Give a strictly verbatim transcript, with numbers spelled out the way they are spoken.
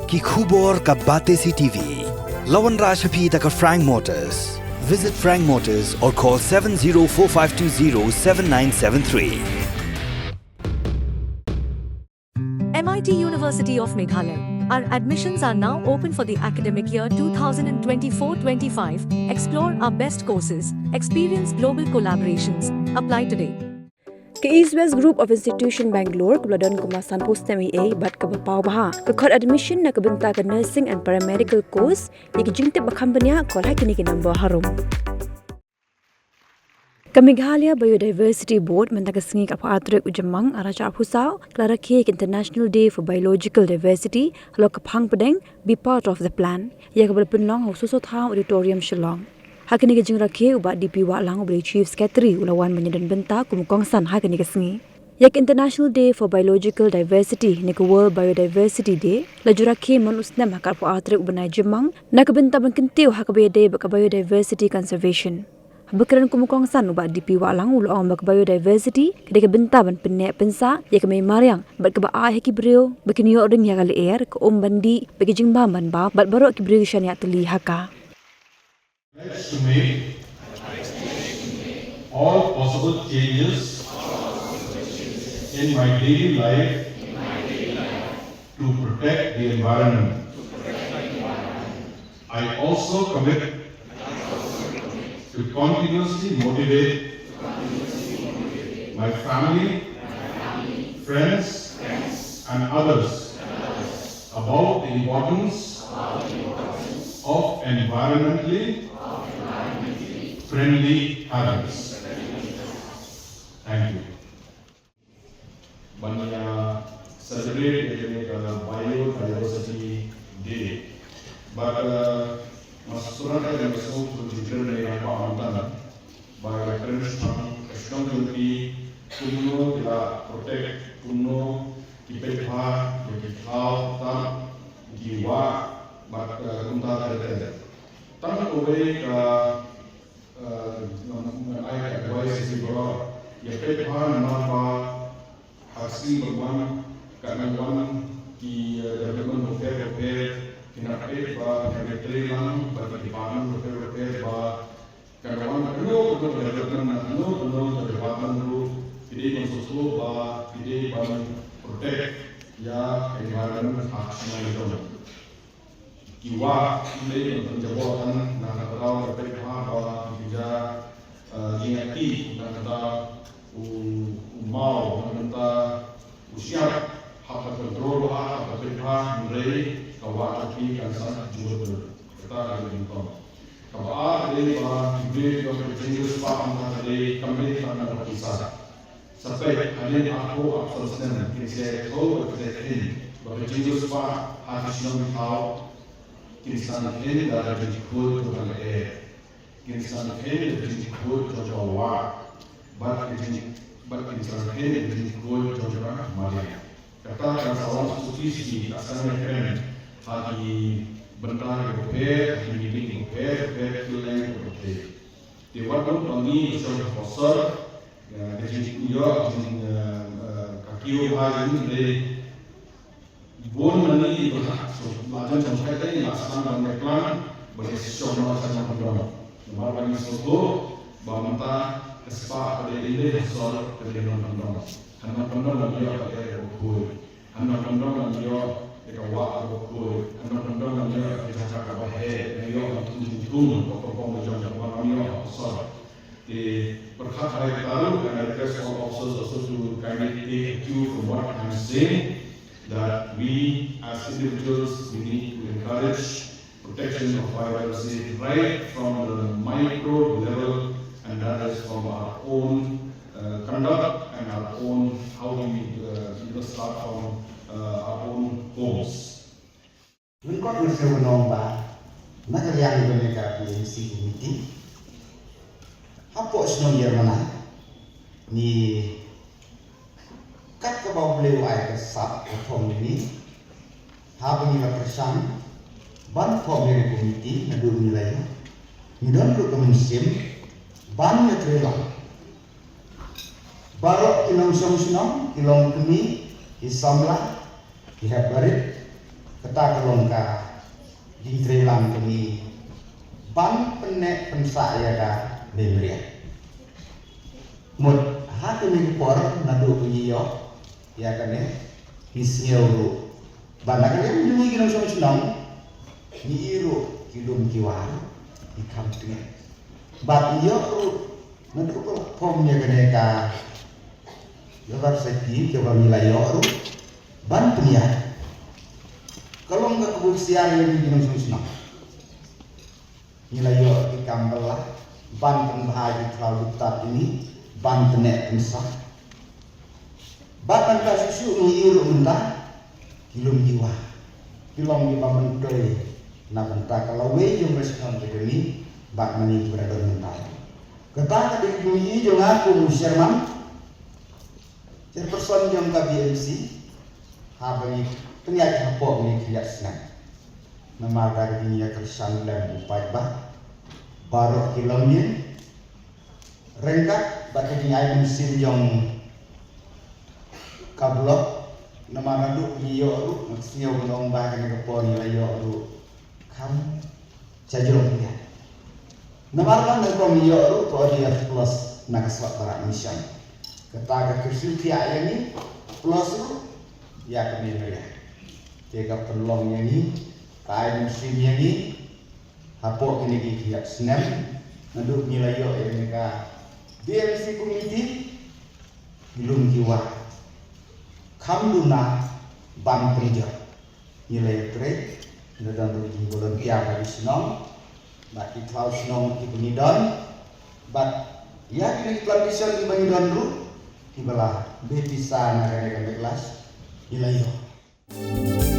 Ki khubor ka Batesi T V. La wanrah sha phi da ka Frank Motors. Visit Frank Motors or call seven zero four five two zero seven nine seven three. M I T University of Meghalaya. Our admissions are now open for the academic year two thousand twenty-four twenty-five. Explore our best courses, experience global collaborations. Apply today. Ka East West Group of Institution Bangalore kaba la don kumba sanphew snem eiei bad kaba paw bha ka khot admission na ka bynta ka nursing and paramedical course. Ïa ki jingtip ba kham bniah call ha kine ki number harum. Ka Meghalaya Biodiversity Board mynta ka sngi ka arphew ar tarik u Jymmang arhajar arphew saw ka la rakhe ka International Day for Biological Diversity halor ka phang pdeng Be Part of the Plan, ïa kaba la pynlong ha u Soso Thaw Auditorium, Shillong. Ha kane ka jingrakhe u Bah D P Wahlang uba dei Chief Secretary u la wan ban ïadon bynta kum u kongsan ha kane ka sngi. Ïa ka International Day for Biological Diversity ne ka World Biodiversity Day la ju rakhe man u snem ha ka arphew ar tarik u bnai Jymmang na ka bynta ban kyntiew ha kaba ïadei bad ka biodiversity conservation. Haba kren kum u kongsan u Bah D P Wahlang u la ong ba ka biodiversity ka dei ka bynta ban pynneh pynsah ïa ka mei mariang bad kaba ai ha ki briew ba kin ïoh ring ïa ka lyer, ka um ban dih bad ki jingbam ban bam bad baroh ki briew ki shaniah tylli ha ka. Pledge to make all possible changes in my daily life to protect the environment. I also commit to continuously motivate my family, friends, and others about the importance of environmentally friendly habits. Thank you. Ban ïa celebrate ïa kane ka Biodiversity Day. Bad, uh, nga sngewthuh ïa ka sngewthuh jingkren ne ïa ka ba mynta ba ïa kren shaphang ka shnong jong ki, kumno ki la protect, kumno ki peit bha ïa ki thaw, tam, ki wah bad, uh, kumta ter ter. Tang kawei ka Eh, ngan, ngan ai ka advice ïa ki baroh. Ïa peit bha namar ba ha ka sngi ban wan, ka nang wan ki, eh, development bapher bapher, ki nang peit ba ki nang trei lang bad ki department bapher bapher ba kan wan kano kano ka development na kano kano ka department ruh, ki dei ban sngewthuh ba ki dei ban protect ïa ka environment ha ka shnong jong ki. Ki wah, ki lei ban pynjabor tang na ka daw ka peit bha ba ki kynja, eh, jingïakhih na ka daw u, u maw na ka daw u shyiap hap ban control bha, hap ban peit bha, hynrei ka wah jong ki kan sa jubor. Kata ka dei ka jingthoh. Kaba ar ka dei ba ki briew ki ong ka jingriewspah na ka dei kam dei tang na ka pisa. Sa peit, hadien arphew arphew san snem, kin sa ïathuh bad kin sa ïathuh ba ka jingriewspah ha ki shnong ki thaw kin sa ïathuh da ka jingkhuid jong ka lyer, kin sa ïathuh da ka jingkhuid jong ka wah, bad ka jing, bad kin sa ïathuh da ka jingkhuid jong ka mariang. Kata ka sa wan suki suki, ka sa ïakren ha ki bynta kiba pher, ha ki meeting kiba pher, pher, ki leng kiba pher. Te wat nym pang ngi shong ha ka sor, eh, ka jingkhuid, ka jing, eh, eh, ka kiew ha jingkhuid. Bun na ngi ba la, so, la jan jong kai tai, la sdang ban ïa klang, ba ïa shong na ka sdang ban dong. Namar ba ngi sngewthuh ba mynta ka spah ka dei ïa ka sor ka dei ban dong. Hynrei ban dong ban ïa ka dei ka khuid. Hynrei ban dong ban ïoh ïa ka wah kaba khuid, hynrei ban dong ban ïoh ïa ka jaka kaba heh, ban ïoh ban thung thung thung, ba ka bong ka jong ka ban ïoh ka sor. Te pyrkhat ha ïa ka ruh, and I request all officers also to kindly take a cue from what I'm saying, that we as individuals, we need to encourage protection of biodiversity right from the micro level, and that is from our own, uh, conduct and our own, how do we, uh, you know, start from, uh, our own homes. Lyngkot nga sngew ban ong ba na ka liang jong ka P M C committee hapoh shnong Ïarmana, ngi kat kaba U Blei u ai ka sap ka thong ïa ngi, haba ngi la pyrshang ban form ïa ka komiti, naduh ngi la ïoh, ngi don ruh ka mynsiem ban ïatrei lang. Baroh ki nongshong shnong, ki longkmie, ki samla, ki hep barit, Kata ka long ka jingtreilang ka ngi ban pynneh pynsah ïa ka Mei Maria. Mut ha kane ka por naduh ba ngi ïoh ïa kane, ngi sngew ruh ba na ka liang jong ngi ki nongshong shnong ngi i ruh ki lum ki war, ki kham tngen. Bad ngi ïoh ruh naduh ba pom ïa kane ka Jabab seki kaba ngi la ïoh ruh ban pynïaid. Ka long ka kaba ksiar ïa ngi ki nongshong shnong. Ngi la ïoh ki kam bylla ban pynbha ïa ki khlaw duktat ïa ngi ban pynneh pynsah. Bad nangta shuh shuh ngi i ruh mynta ki lum ki war, ki long kiba myntoi na bynta ka lawei jong ka shnong jong ngi bad ma ngi kiba la don mynta. Kata ka dei ka jingïohi jong nga kum u chairman, chairperson jong ka B M C, haba ngi pynïaid hapoh ngi khlieh snem. Namar da ka jingïakyrshan lem u paidbah, baroh ki longïing, ryngkat bad ka jingai mynsiem jong ka block, namar naduh ngi ïoh ruh, nga sngew ban ong ba kane ka por ngi la ïoh ruh kham sha jrong pynïaid. Namar ba nyngkong ngi ïoh ruh ka O D F plus na ka Swat Barak Mission. Kata ka kyrsiew thiah ïa ngi plus ruh ïa ka Mei Maria. Te ka pynlong ïa ngi, ka ai mynsiem ïa ngi hapoh kine ki khlieh snem. Naduh ngi la ïoh ïa kane ka B M C committee, ki lum ki war kham duna ban pynjot. Ngi la ïatrei, ngi la don ruh ki volunteer na ki shnong bad ki khlaw shnong kiba ngi don, bad ïa kine ki plantation kiba ngi don ruh, kiba la beh pisa na kane ka Meklas, ngi la ïoh.